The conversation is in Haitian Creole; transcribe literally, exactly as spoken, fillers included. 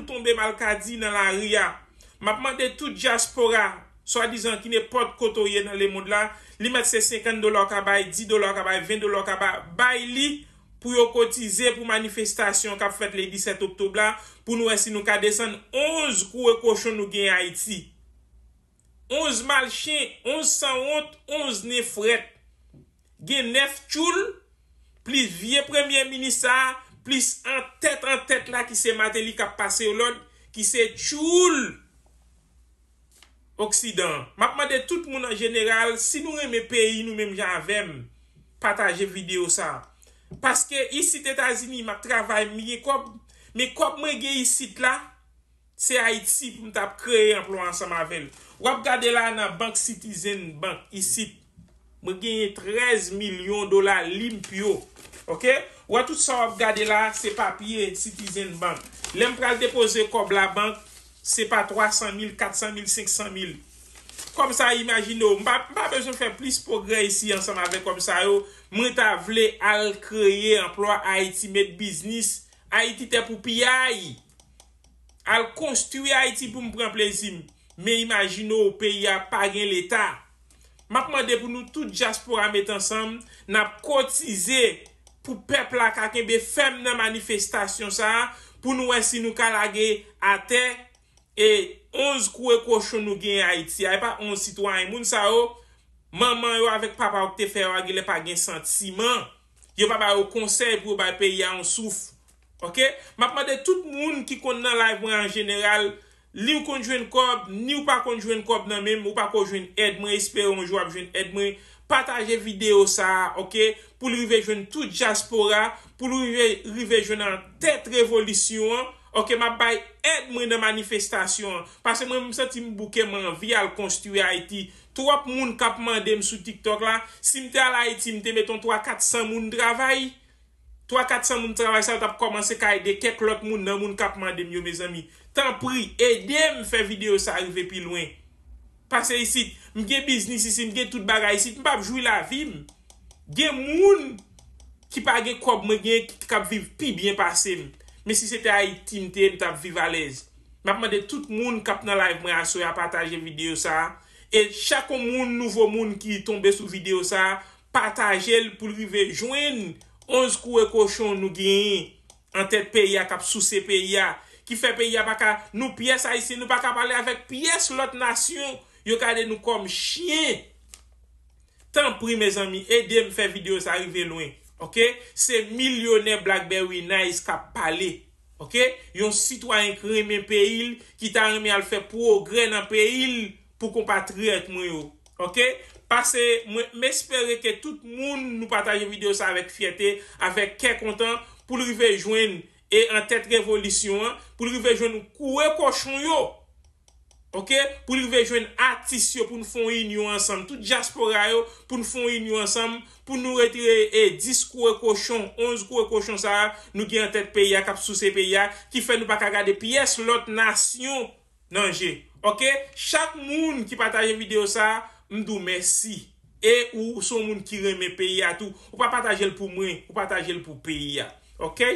tonbe malkadi nan lari a. M ap mande tout dyaspora, swadizan ki nenpòt kote w ye nan lemonn la, li mèt se senkant dola w ka bay, dis dola w ka bay, ven dola w ka ba-, bay li pou yo kotize pou manifestasyon k ap fèt le disèt oktòb la, pou nou wè si nou ka desann onz koure kochon nou gen Ayiti. Onz malchen, onz sanwont, onz nen frèt. Gen nèf tchoul, plis vye premye minis sa a, plis antèt antèt la ki se Martelly k ap pase yo lòd, ki se tchoul oksidan an. M ap mande tout moun an jeneral, si nou renmen peyi nou menm jan avè m, pataje videyo sa a. Paske isit Etazini, m ap travay, m gen kòb, men kòb mwen gen isit la, se Ayiti pou m t ap kreye anplwa ansanm avè l. W ap gade la nan bank Citizen Bank isit. Mwen genyen trèz milyon dola limpyo. Oke? W wè tout sa w ap gade la, se papye Citizen Bank. Lè m pral depoze kòb la bank, se pa twa san mil, kat san mil, senk san mil. Kòb sa, imajine w, m pa, m pa bezwen fè plis pwogrè isi ansanm avèk kòb sa yo. Mwen ta vle al kreye anplwa Ayiti, met biznis. Ayiti tè pou piyay. Al konstwi Ayiti pou m pran plezi m. Men imajine w, peyi a pa gen Leta. M ap mande pou nou tout dyaspora met ansanm, n ap kotize pou pèp la ka kenbe fèm nan manifestasyon sa a, pou nou wè si nou ka lage atè e onz koure kochon nou genyen Ayiti a. E pa onz sitwayen. Moun sa yo, manman yo avèk papa yo ki te fè yo a genlè pa gen santiman. Yo pa ba yo konsèy pou yo bay peyi a yon souf. Oke? M ap mande tout moun ki konn nan live mwen an jeneral, ni w konn jwenn kòb, ni w pa konn jwenn kòb nan men m, ou pa ko jwenn èd mwen, espere yon jou w ap jwenn èd mwen. Pataje videyo sa a, oke? Pou l rive jwenn tout dyaspora, pou l rive, rive jwenn antèt revolisyon an. Oke, m ap bay èd mwen nan manifestasyon an. Paske mwen, m santi m bouke, m anvi al konstwi Ayiti. Twòp moun k ap mande m sou TikTok la, si m te al Ayiti, m te met yon twa kat san moun travay. Twa kat san moun travay sa yo t ap kòmanse ka ede kèk lòt moun nan moun k ap mande m yo, mezanmi. Tanpri, ede m fè videyo sa a rive pi lwen. Pase isit, m gen biznis isit, m gen tout bagay isit, m p ap jwi lavi m. Gen moun ki pa gen kòb mwen gen ki, k ap viv pi byen pase m. Men si se te Ayiti m te ye, m t ap viv alèz. M ap mande tout moun k ap nan live mwen aswè a pataje videyo sa a. E chak yon moun, nouvo moun ki tonbe sou videyo sa a, pataje l pou l rive jwenn onz koure kochon nou genyen antèt peyi a k ap souse peyi a, ki fè peyi a pa ka, nou pyès Ayisyen, nou pa ka pale avèk pyès lòt nasyon, yo gade nou kòm chyen. Tanpri, mezanmi, ede m fè videyo sa rive lwen. Oke? Se milyonè Blackberry Nice k ap pale. Oke? Yon sitwayen ki renmen peyi l, ki ta renmen al fè pwogrè nan peyi l pou konpatriyòt mwen yo. Oke? Pase, mwen, m espere ke tout moun nou pataje videyo sa avèk fyète, avèk kè kontan, pou l rive jwenn e antèt revolisyon an, pou l rive jwenn koure kochon yo. Oke? Pou l rive jwenn atis yo, pou n fè yon inyon ansanm. Tout dyaspora yo, pou n fè yon inyon ansanm, pou nou retire e dis koure kochon, onz koure kochon sa a, nou gen antèt peyi a, k ap souse peyi a, ki fè nou pa ka gade pyès lòt nasyon nan je. Oke? Chak moun ki pataje videyo sa a, m di w mèsi. E ou, ou se yon moun ki renmen peyi a tou. Ou pa pataje l pou mwen, ou pataje l pou peyi a. Oke?